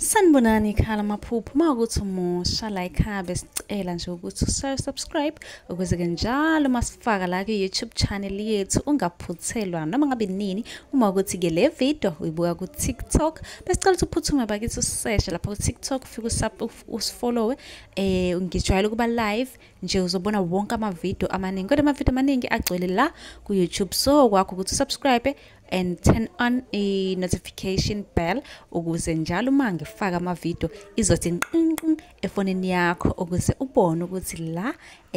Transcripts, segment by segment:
Sanibonani ekhaya lamaphupho. Uma ukuthi umusha la ekhaya besicela nje ukuthi usubscribe ukuze-ke njalo uma sifaka la kwi-YouTube channel yethu ungaphuthelwa noma ngabe nini. Uma ukuthi-ke le video uyibuka ku-TikTok, besicela ukuthi uphuthume bakithi useshe lapha ku-TikTok, ufike usifollowe. Ngijwayele ukuba live nje, uzobona wonke amavidiyo amaningi, kodwa amavidiyo amaningi agcwele la ku-YouTube. So kwakho ukuthi usubscribe and turn on i-notification bell ukuze njalo uma ngifaka amavidiyo izothi nqinqin efonini yakho, ukuze ubone ukuthi la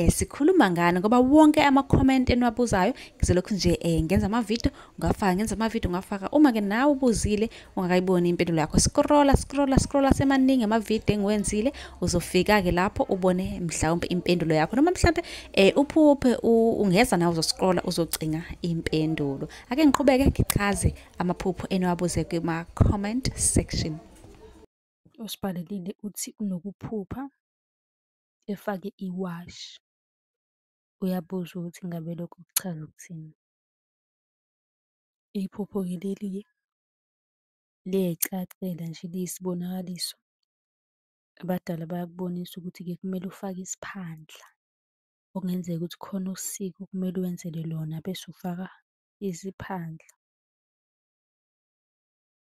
sikhuluma ngani, ngoba wonke ama-comment eniwabuzayo ngizolokhu nje ngenza amavidiyo ngafaka, ngenza amavidiyo ngafaka. Uma-ke nawe ubuzile ungakayiboni impendulo yakho, scrolla scrolla scrolla, semaningi amavidiyo engiwenzile, uzofika-ke lapho ubone mhlawumbe impendulo yakho, noma mhlawumbe uphuphe ungeza nawe uzoscrolla uzocinga impendulo. Ake ngiqhubeke ngichaze amaphupho eniwabuze kuma-comment section. Osibhalelile uthi unokuphupha efake iwashi. Uyabuza ukuthi ngabe lokho kuchaza ukuthini. Iphupho-ke leli-ke liyay'cacela nje liyisibonakaliso. Abadala bayakubonisa ukuthi-ke kumele ufake isiphandla, okungenzeka ukuthi khona usiko okumele wenzelwe lona bese ufaka isiphandla.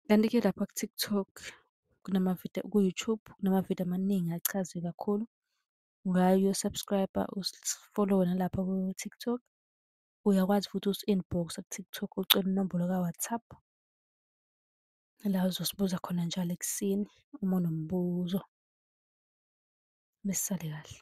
Kanti-ke lapha ku-TikTok kunamavidiyo, ku-YouTube kunamavidiyo amaningi achaze kakhulu. Ungaya uyo-subscribe-a, usifolowe nalapha ku-TikTok. Uyakwazi futhi usi-inbox-a ku-TikTok ucele inombolo ka-WhatsApp, la uzosibuza khona njalo ekuseni uma unombuzo. Nisale kahle.